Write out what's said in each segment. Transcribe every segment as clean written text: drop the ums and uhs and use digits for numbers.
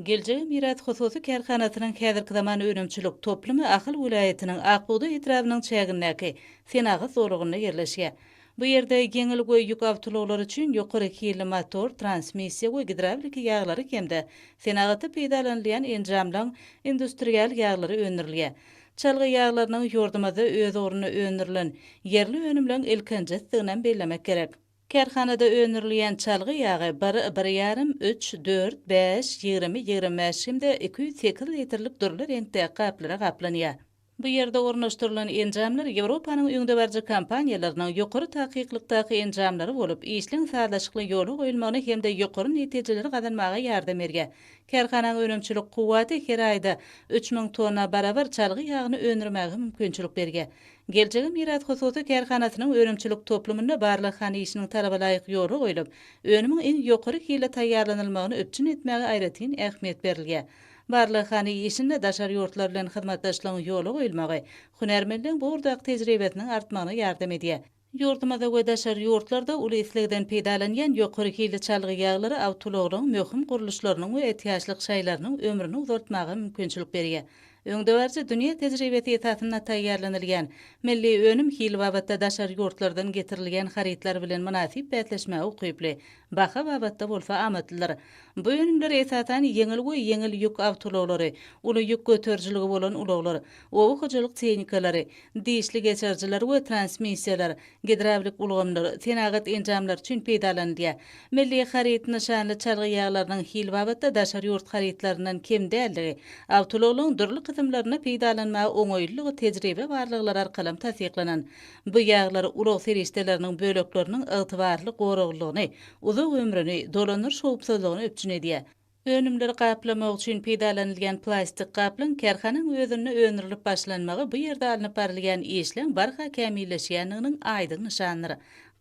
Geljege miras hususy kärhanasynyň häzirki zaman önümçilik toplumy Ahal welaýatynyň Ak bugdaý etrabynyň çägindäki senagat zolagynda ýerleşýär. Bu ýerde ýeňil we ýük awtoulaglary üçin ýokary hilli motor, transmissiýa we gidrawliki ýaglary hem-de senagatda peýdalanylýan enjamlaryň industrial ýaglary öndürilýär. Çalgy ýaglarynyň ýurdumyzda öz ugruna öndürilen ýerli önümleň ilkinjisidiginem bellemek gerek. Kärhanada öndürilýän çalgy ýagy bir, bir ýarym, üç, dört, bäş, 20, 25 hem-de 208 litrlik dürli reňkdäki gaplara gaplanýar. Bu ýerde ornaşdyrylan enjamlar Ýewropanyň öňdebaryjy kompaniýalarynyň ýokary takyklykdaky enjamlary bolup, işleň sazlaşykly ýola goýulmagyna hem-de ýokary netijeleri gazanmaga ýardam berýär. Kärhananyň önümçilik kuwwaty her aýda 3000 tonna barabar çalgy ýagyny öndürmäge mümkinçilik berýär. Geljege miras hususy kärhanasynyň önümçilik toplumynda barlaghana işiniň talabalaýyk ýola goýlup, önümiň iň ýokary hilli taýýarlanylmagyny üpjün etmäge aýratyn ähmiýet berilýär. Barlaghana işinde daşary ýurtlar bilen hyzmatdaşlygyň ýola goýulmagy hünärmenleň bu ugurdaky tejribesiniň artmagyna ýardam edýär. Ýurdumyzda we daşary ýurtlarda uly islegden peýdalanýan ýokary hilli çalgy ýaglary awtoulaglaryň möhüm gurluşlarynyň we ätiýaçlyk şaýlarynyň ömrüni uzaltmaga mümkinçilik berýär. Öňdebaryjy dünýä tejribesi esasynda taýýarlanylýan milli önüm hil babatda daşary ýurtlardan getirilýän harytlar bilen mynasyp bäsleşmäge ukyply, baha babatda bolsa amatlydyr. Bu önümler esasan ýeňil we ýeňil ýük awtoulaglary, uly ýük göterijiligi bolan ulaglar, oba hojalyk tehnikalary, dişli geçirijiler we transmissiýalar, gidrawlik ulgamlar, senagat enjamlary üçin peýdalanylýar. Milli haryt nyşanly çalgy ýaglarynyň hil babatda daşary ýurt harytlaryndan kem däldigi, awtoulaglaryň dürli kysymlarynda peýdalanmaga oňaýlylygy tejribe barlaglary arkalam tassyklanan. Bu ýaglar ulag serişdeleriniň bölekleriniň ygtybarly goraglylygyny, uzak ömrüni, dolandyryş howpsuzlygyny üpjün edýär. Önümleri gaplamak üçin peýdalanylýan plastik gaplaň kärhanaň özünde öndürilip başlanmagy bu ýerde alnyp barylýan işleň barha kämilleşýändiginiň aýdyň nyşanydyr.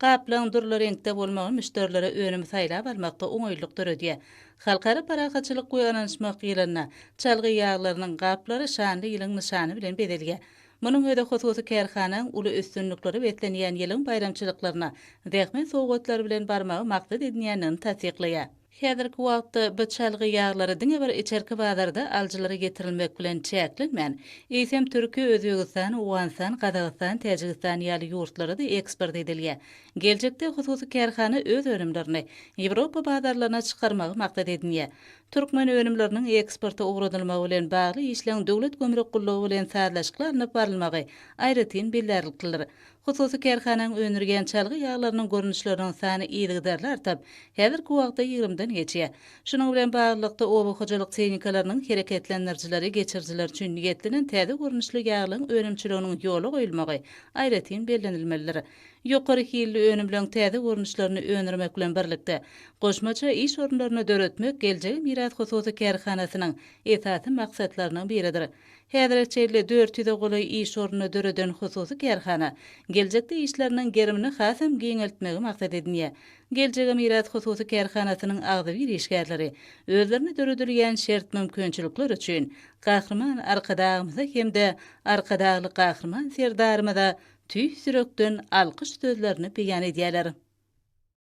Gaplaň dürli reňkde bolmagy müşderilere önümi saýlap almakda oňaýlylyk döredýär. Halkara parahatçylyk we ynanyşmak ýylynda çalgy ýaglarynyň gaplary şanly ýylyň nyşany bilen bezelýär. Munuň özi hususy kärhanaň uly üstünliklere beslenýän ýylyň baýramçylyklaryna zähmet sowgatlary bilen barmagy maksat edinýändigini tassyklaýar. Häzirki wagtda bu çalgy ýaglary diňe bir içerki bazarda alyjylara ýetirilmek bilen çäklenmän, eýsem Türkiýe, Özbegistan, Owganystan, Gazagystan, Täjigistan ýaly ýurtlara-da eksport edilýär. Geljekde hususy kärhana öz önümlerini Ýewropa bazarlaryna çykarmagy maksat edinýär. Türkmen önümleriniň eksporta ugradylmagy bilen bagly işleň Döwlet gümrük gullugy bilen sazlaşykly alnyp barylmagy aýratyn bellärliklidir. Hususy kärhanaň öndürýän çalgy ýaglarynyň görnüşleriniň sany yzygiderli artyp, häzirki wagtda ýigrimden geçýär. Şunuň bilen baglylykda, oba hojalyk tehnikalarynyň hereketlendirijileri, geçirijileri üçin niýetlenen täze görnüşli ýaglaryň önümçiliginiň ýola goýulmagy aýratyn bellenilmelidir. Ýokary hilli önümleň täze görnüşlerini öndürmek bilen birlikde, goşmaça iş orunlaryny döretmek Geljege miras hususy kärhanasynyň esasy maksatlarynyň biridir. Häzire çenli dört ýüze golaý iş ornuny döreden hususy kärhana geljekde işleriniň gerimini hasam giňeltmegi maksat edinýär. Geljege miras hususy kärhanasynyň agzybir işgärleri özlerine döredilýän şert-mümkinçilikler üçin Gahryman Arkadagymyza hem-de Arkadagly Gahryman Serdarymyza tüýs ýürekden alkyş sözlerini beýan edýärler.